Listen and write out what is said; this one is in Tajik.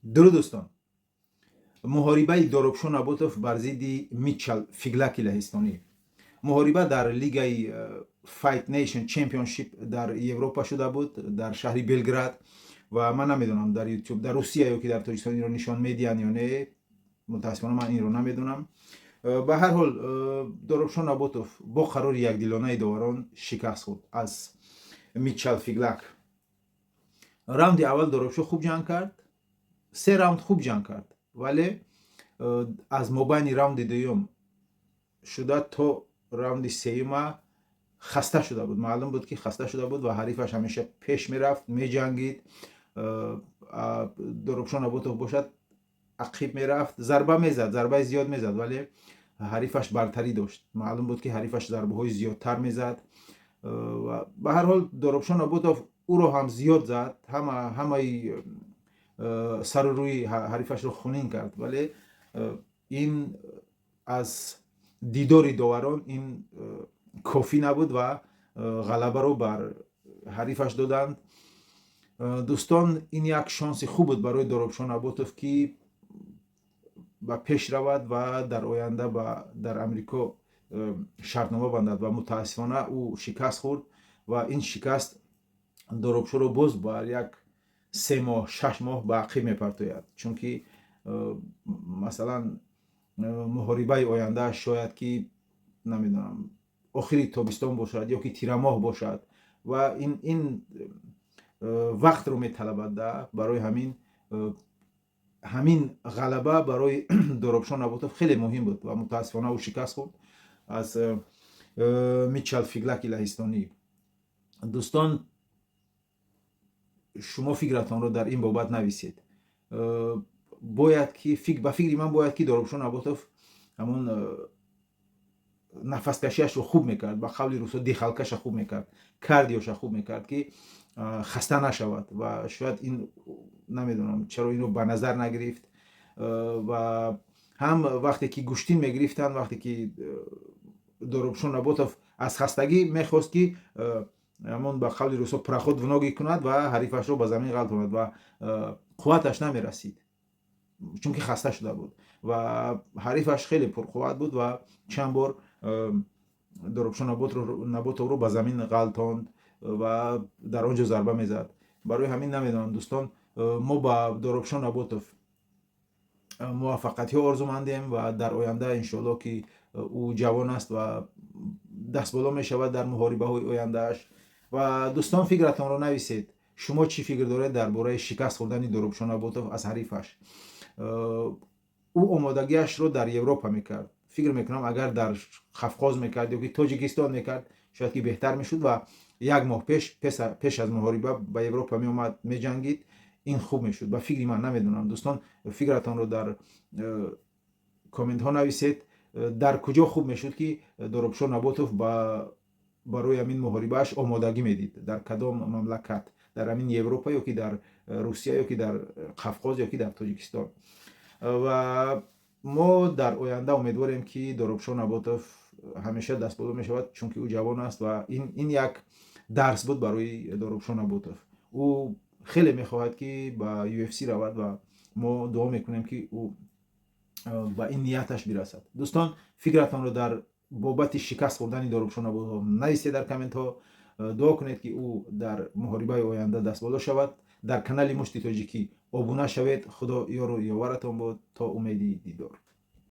Дуруд, дӯстон! Муҳорибаи Доробшо Наботов бар зидди Мичал Фиглаки лаҳистонӣ. Муҳориба дар лигаи Fight Nation Championship дар Европа шуда буд, дар шаҳри Белград. Ва ман намедонам, дар Ютуб дар Русия ё ки дар Тоҷикистон инро нишон медиҳанд ё не. Мутаассифона, ман инро намедонам. Ба ҳар ҳол, Доробшо Наботов бо қарори якдилонаи доварон шикаст хӯрд аз Мичал Фиглак. Раунди аввал Доробшо хуб ҷанг кард, се раунд хуб ҷанг кард, вале аз мобайни раунди дуюм шуда то раунди сеюма хаста шуда буд. Маълум буд, ки хаста шуда буд ва ҳарифаш ҳамеша пеш мерафт, меҷангид. Доробшо Наботов бошад, ақиб мерафт, зарба мезад, зарбаи зиёд мезад, вале ҳарифаш бартарӣ дошт. Маълум буд, ки ҳарифаш зарбаҳои зиёдтар мезад. Ба ҳар ҳол, Доробшо Наботов ӯро ҳам зиёд зад, ҳамаи сару рӯи ҳарифашро хунин кард, вале ин аз дидори доварон ин кофӣ набуд ва ғалабаро бар ҳарифаш доданд. Дӯстон, ин як шонси хуб буд барои Доробшо Наботов, ки ба пеш равад ва дар оянда дар Амрико шартнома бандад. Ва мутаассифона, ӯ шикаст хӯрд ва ин шикаст Доробшоро боз бар як 3 моҳ, 6 моҳ ба ақиб мепартояд, чунки масалан, муҳорибаи ояндааш шояд ки, намедонам, охири тобистон бошад ё ки тирамоҳ бошад ва ин вақтро металабад. Барои ҳамин ғалаба барои Доробшо Наботов хеле муҳим буд ва мутаассифона, ӯ шикаст хӯрд аз Мичал Фиглаки лаҳистонӣ. Дӯстон, шумо фикратонро дар ин бобат нависед. Бояд ки, ба фикри ман, бояд ки Доробшо Наботов ҳамон нафаскашиашро хуб мекард, ба қавли русо, дыхалка ша хуб мекард, кардио ша хуб мекард, ки хаста нашавад. Ва шояд ин, намедонам, чаро инро ба назар нагирифт. Ва ҳам вақте ки гӯштин мегирифтанд, вақте ки Доробшо Наботов аз хастагӣ мехост, ки ҳамон, ба қавли русо, проход в ноги кунад ва ҳарифашро ба замин ғалтонад ва қувваташ намерасид, чунки хаста шуда буд ва ҳарифаш хеле пурқувват буд ва чанд бор Доробшо Наботовро ба замин ғалтонд ва дар он ҷо зарба мезад. Барои ҳамин, намедонам, дӯстон, мо ба Доробшо Наботов муваффақиятҳо орзумандем ва дар оянда, иншоалло, ки ӯ ҷавон аст ва дастболо мешавад дар муҳорибаҳои ояндааш. Ва дӯстон, фикратонро нависед: шумо чӣ фикр доред дар бораи шикаст хӯрдани Доробшо Наботов аз ҳарифаш? Ӯ омодагиашро дар Европа мекард. Фикр мекунам, агар дар Қафқоз мекард ё ки Тоҷикистон мекард, шояд ки беҳтар мешуд ва як моҳ пеш аз муҳориба ба Европа меомад, меҷангид, ин хуб мешуд, ба фикри ман. Намедонам, дӯстон, фикратонро дар комментҳо нависед. Дар куҷо хуб мешуд, ки Доробшо Наботов барои ҳамин муҳорибааш омодагӣ медид? Дар кадом мамлакат: дар ҳамин Европа ё ки дар Русия, ё ки дар Қафқоз, ё ки дар Тоҷикистон? Ва мо дар оянда умедворем, ки Доробшо Наботов ҳамеша дастболо мешавад, чунки ӯ ҷавон аст ва ин як дарс буд барои Доробшо Наботов. Ӯ хеле мехоҳад, ки ба UFC равад ва мо дуо мекунем, ки ӯ ба ин нияташ бирасад. Дӯстон, фикратонро дар бобати шикаст хӯрдани Доробшо Наботов нависед дар комментҳо. Дуо кунед, ки ӯ дар муҳорибаи оянда дастболо шавад. Дар канали Мушти Тоҷикӣ обуна шавед. Худо ёру ёваратон бод, то умеди дидор.